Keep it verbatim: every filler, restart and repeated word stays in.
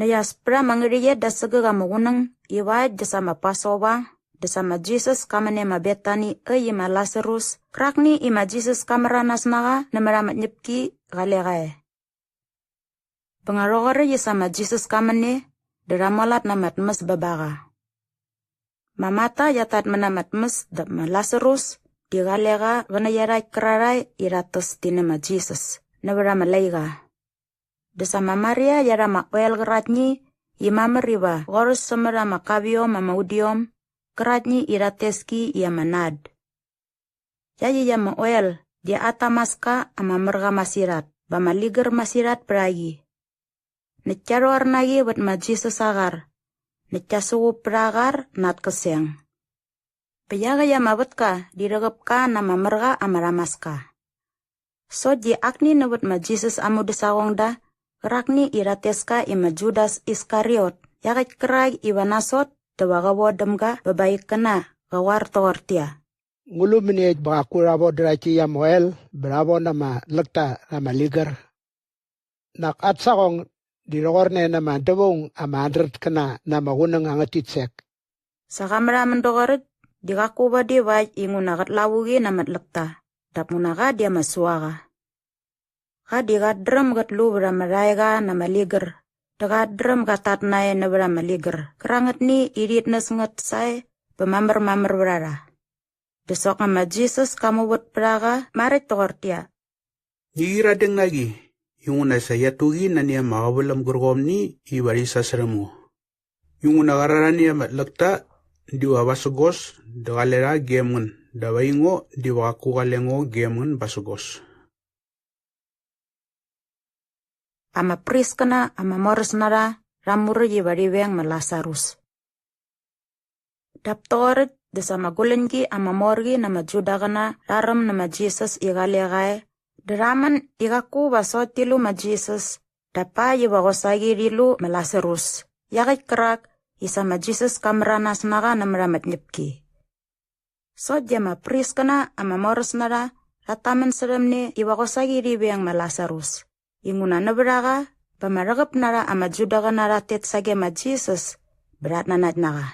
Näkt as pät ama ngärhäqyet da sägäk ama qunäng ivakt dä sa ma Pasova dä sa ma Jisas ka män e ma Betani äkt i ma Lasarus kärakni i ma Jisas ka märanas na qa nämät ama tñäpki qale qa e. Bä nga rhoqoräkt i sa ma Jisas ka män e dä rha mualat na ama tmäs bä ba qa. Ma Marta qiat tatmät ama tmäs dap ma Lasarus di qale qa qä nä iarhakt kärarhae i rhat täs ti nä ma Jisas nävät ama laiqa. Dä sa ma Maria qiat ama oel qäraktni i mamär iva qorhäs sämät ama kaviom ama udiom gäraktni i rhat tes ki i ama nad. Iaqyäkt ama oel di at tamaska ama mär qa masirhat bä ama ligär masirhat pät a qi. Näkt kia rhoar na qi vät ma Jisas aa qar näkt kia suqup pät aa qar na at käseng. Bä iaqäkt ama vätka di rhäqäp ka na ama mär qa ama rhamaska. Sokt di akni nävät ma Jisas aa mudäsaqongda qärakni i rhat tes ka i ma Judas Iskariot iaqäkt kärak iva nasot dä va qä vodäm ga bä ba aa ikkäna qä qoar toqortäqyia, "Ngu lu mäniekt bä qaku rha voda rhakt täkt ama oel bä rha von ama läkta rha ama ligär? Nak at saqong di rhoqor nae na ama dävaung ama handretkäna na ama qunäng angät titsek." Sa qa märhamän doqoräkt di qaku vadi vakt inguna qät lavuqi na ama tläkta dap nguna qa di ama suaqa. Qa di qat dräm gät lu vät ama rhaeqa na ama ligär dä qat dräm gat tatnae nävät ama ligär kärangätni i rhit näs ngät sae bä mamärmamär vät a rha. Dä soknga ma Jisas ka muvät pät a qa maräkt toqortäqyia, "Ngi qyiradeng na qi, inguna sa qiat tuqi nani ama qäväläm gärqomni iva rhi sasärhäm ngo. Inguna qärarhani ama tläkta diva vasägos dä qale rha gem ngän dap aingo diva qaku qale ngo gem ngän basägos." Ama priskäna ama moräs na rha rha muräkt iva rhi veng ma Lasarus. Dap toqoräkt dä sa ama guläñgi ama mor qi na ama Judaqäna rha räm nä ma Jisas i qale qa e dä rha män i qaku va sokt ti lu ma Jisas dap pakt iva qosaqi rhi lu ma Lasarus iaqäkt kärak i sa ma Jisas ka märanas na qa nämät ama tñäpki. Sokt di ama priskäna ama moräs na rha rhat tamän särhäm ne iva qosaqi rhi veng ma Lasarus, inguna nävät a qa bä ama rhäqäp na rha ama Judaqäna rhat tet sage ma Jisas bä rhat nanakt na qa.